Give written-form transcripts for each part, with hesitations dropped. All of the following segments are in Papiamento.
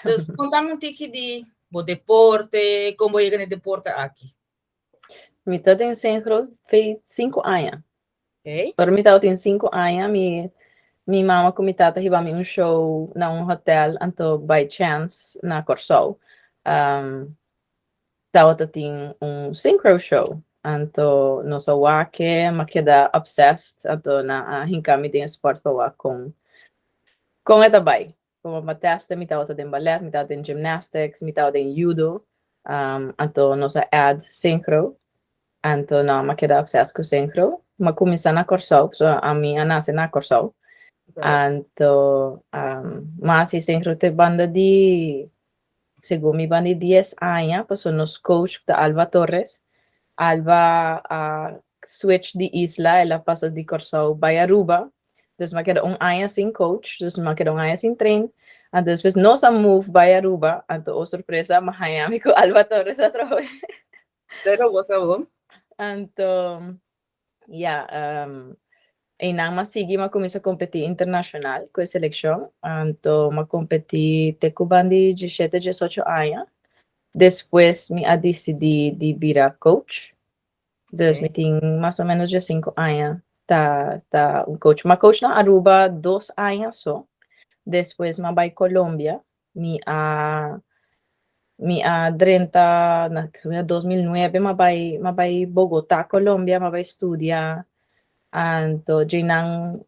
Dus konta mi un tiki di bo deporte, kon bo yega na e deporte aki. Mi ta den synchro fe 5 aña. Ok. Pero mi tabatin 5 aña, mi mama ku mi tata hiba mi un show na un hotel, anto by chance na Kòrsou. Tabata tin un synchro show. Anto nos a wak e, m'a keda obsessed, anto nan a hinka mi den sport pa wak kon e ta bai. Komo m'a testa, mi tabata den ballet, mi tabata den gymnastics, mi tabata den judo. Anto nos a add synchro. Anto no, m'a keda obsessed ku synchro. M'a kuminsá na Kòrsou, so ami a nase na Kòrsou. Anto m'a hasi synchro te banda di, segun mi, banda di 10 aña, paso nos coach ta Alba Torres. Alba a switch di isla, el a pasa di Kòrsou bai Aruba. Dus m'a keda un aña sin coach, dus m'a keda un aña sin train. Anto despues nos a move bai Aruba, anto oh sorpresa, m'a haña mi ku Alba Torres atrobe. Pero bo sa bon. Anto, ja, einan m'a sigui, m'a kuminsá kompetí internashonal ku e selekshon. Anto m'a kompetí te ku banda di 17, 18 aña. Despues mi a disidí di bira coach. Dus mi tin mas o ménos 5 aña ta un coach. M'a coach na Aruba 2 aña so. Despues m'a bai Colombia. Mi a drenta na 2009, m'a bai Bogotá, Colombia, m'a bai studia. Anto djeinan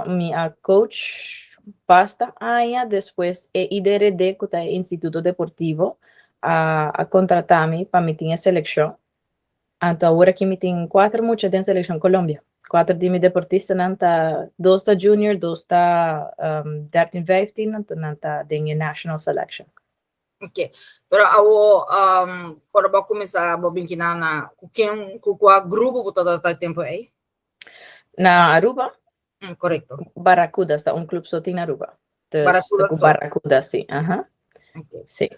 mi a coach basta aña. Despues e IDRD, ku ta Instituto Deportivo, a kontratá mi pa mi tin e selekshon. Anto awor aki mi tin kuater mucha den selekshon Colombia. Kuater di mi deportistanan ta, dos ta junior, dos ta 13, 15, anto nan ta den e national selection. Ok. Pero awo ora bo kuminsá, bo bin akinan na ku ken, ku kua grupo bo ta tempu ei? Na Aruba, Korekto. Barracudas, ta un klup so tin na Aruba. Dus Barracuda ku so. Barracuda, si. Ok. Si.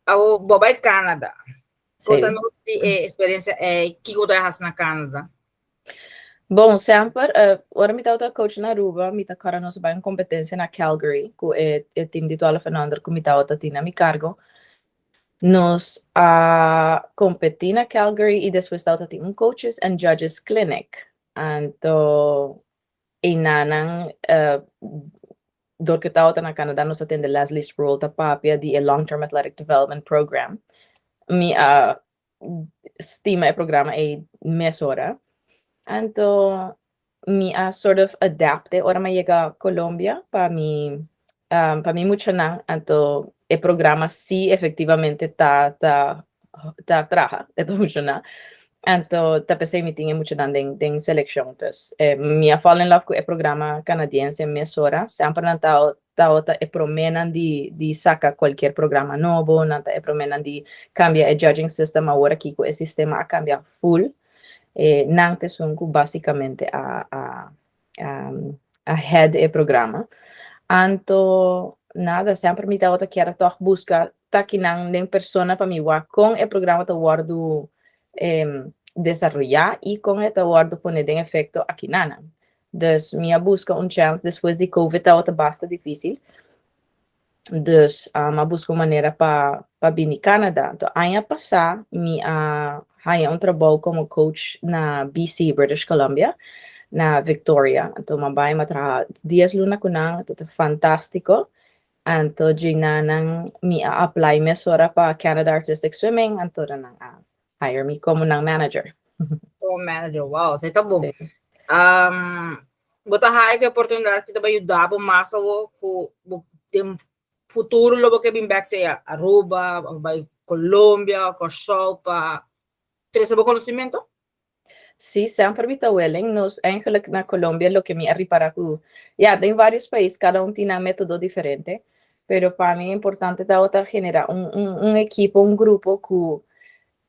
Awo bo bai Canada. Si. Konta nos di e eksperensia ei, kiko bo hasi na Canada? Bon, semper, ora mi tabata coach na Aruba, mi ta kòrda nos bai un kompetensia na Calgary, ku e team di 12 and under ku mi tabata tin na mi kargo. Nos a kompetí na Calgary i despues tabata tin un coaches and judges clinic. Anto, einan, dor ku tabata na Canada, nos a tende Leslie Sproul ta papia di e Long Term Athletic Development Program. Mi a stima e programa ei mesora. Anto, mi a sort of adapt ora mi yega Colombia pa mi muchanan. Anto e programa si efektivamente ta traha, e ta funshoná. Anto ta p'esei mi tin e muchanan den selekshon. Dus mi a fall in love ku e programa kanadiense mesora. Semper nan ta e proménan di saka kualke programa nobo, nan ta e proménan di kambia e judging system. Awor aki ku e sistema a kambia full. Nan ta esun ku básikamente a head e programa. Anto, nada, semper mi tabata kier toch buska ta akinan den persona pa mi wak kon e programa ta wòrdu desaroyá i kon e ta wòrdu pone den efekto akinan. Dus mi a buska un chance despues di COVID, tabata basta difísil. Dus a buska un manera pa bini Canada. Anto, aña pasá mi a haña un trabou komo coach na BC, British Columbia, na Victoria. Anto, m'a bai m'a traha 10 luna ku nan, tabata fantástiko. Anto, djeinan mi a apply mesora pa Canada Artistic Swimming, anto nan a hire mi komo nan manager. Komo manager, wow, esei ta bon. Si. Bo ta haya ku e oportunidat ku ta bai yuda bo mas awo ku bo den futuro lo bo ke bin bèk, sea Aruba, òf bai Colombia, Kòrsou, pa trese bo konosementu? Si, semper mi ta willing. Nos eigenlijk na Colombia, loke mi a ripará ku, ja, den varios pais kada un tin un método diferente, pero pa mi importante ta generá un ekipo, un grupo ku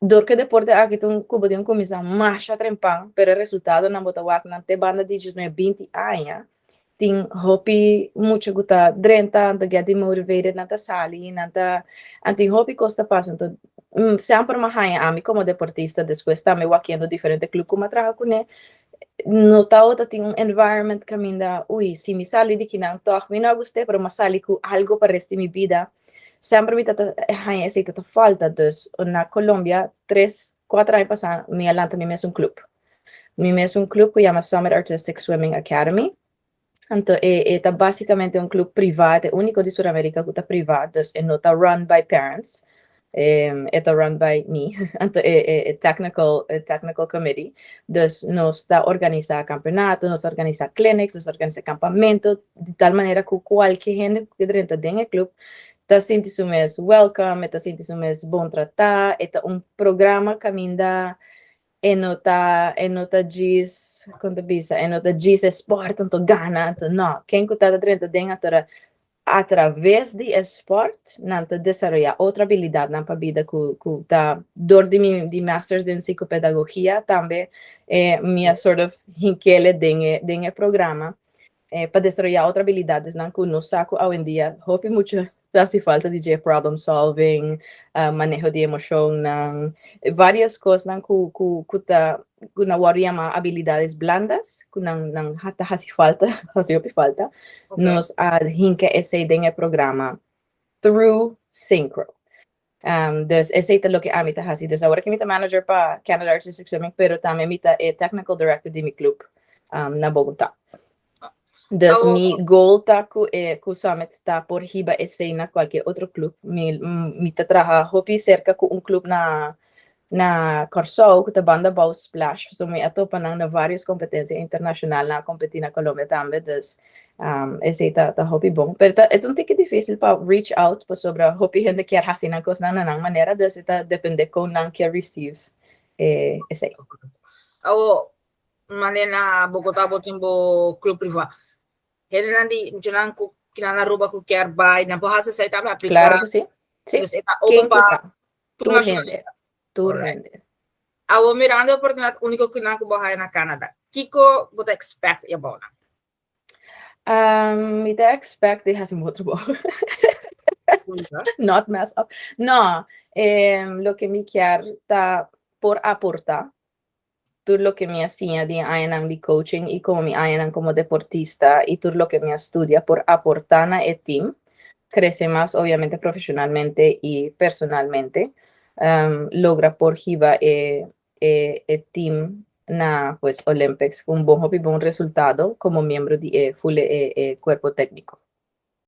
dor ku e deporte aki ta un ku bo tin ku kuminsá masha trempan, pero e resultadonan bo ta wak nan te banda di 19, 20 aña. Tin hopi mucha ku ta drenta, nan ta get demotivated, nan ta sali, nan ta anto hopi kos ta pasa. Anto semper m'a haña ami komo deportista, despues tambe wakiendo diferente klup ku m'a traha kuné, no tabata tin un environment kaminda, ui, si mi sali di akinan toch mi no a gust'é, pero m'a sali ku algo pa resto di mi bida. Semper mi tabata haña esei ta falta. Dus na Colombia, 3, 4 aña pasá, mi a lanta mi mes un klup. Mi mes un klup ku yama Summit Artistic Swimming Academy. Anto, e ta básikamente un klup privá, e úniko di Suramérika ku ta privá, dus e no ta run by parents, e ta run by me, anto e technical committee. Dus nos ta organisá kampeonato, nos ta organisá clinics, nos ta organisá kampamentu, di tal manera ku kualke hende ku drenta den e klup ta sinti su mes welcome, ta sinti su mes bon tratá. E ta un programa kaminda e no ta djis, kon ta bisa, e no ta djis sport, anto gana, anto no. Ken ku ta drenta den anto atraves di sport, nan ta desaroyá otro abilidatnan pa bida ku ta dor di mi di masters den psicopedagogia tambe, mi a sort of hink'é den e programa pa desaroyá otro abilidatnan ku nos sa ku awendia hopi mucha hasi falta di problem solving, maneho di emoshonnan, varios kosnan ku ta ku nan wòrdu yamá abilidades blandas, ku nan ta hasi falta, hasi hopi falta. Nos a hinka esei den e programa through Synchro. Dus esei ta loke ami ta hasi. Dus awor ku mi ta manager pa Canada Artistic Swimming, pero tambe mi ta e technical director di mi klup na Bogotá. Dus mi goal ta ku Summit ta por hiba esei na kualke otro klup. Mi ta traha hopi serka ku un klup na Kòrsou, ku ta Banda Bou Splash. So mi a topa nan na varios kompetensia internashonal, nan a kompetí na Colombia tambe. Dus esei ta hopi bon. Pero ta, e ta un tiki difísil pa reach out pasobra hopi hende ke hasi nan kosnan na nan manera, dus ta dependé kon nan ke receive esei. Awo, manera na Bogotá bo tin bo klup privá. Hendenan di muchanan ku kinan na Aruba ku kier bai, nan por hasi esei tambe, apliká? Klaro ku si. Si. Dus ta open Ken ku pa ta. tur Tur nashonalidat. hende. Tur hende. Awo, mirando e oportunidat úniko ku nan ku bo haya na Canada, kiko bo ta expect about nan? Mi ta expect di hasi un trabou. Not mess up. No, loke mi ke ta por aportá tur loke mi a siña den añanan di coaching i komo mi añanan komo deportista i tur loke mi a studia por aportá na e team, krese mas obviamente profeshonalmente i personalmente, logra por hiba e team na, pues, Olympics ku un bon hopi bon resultado komo miembro di e full e kuerpo tékniko.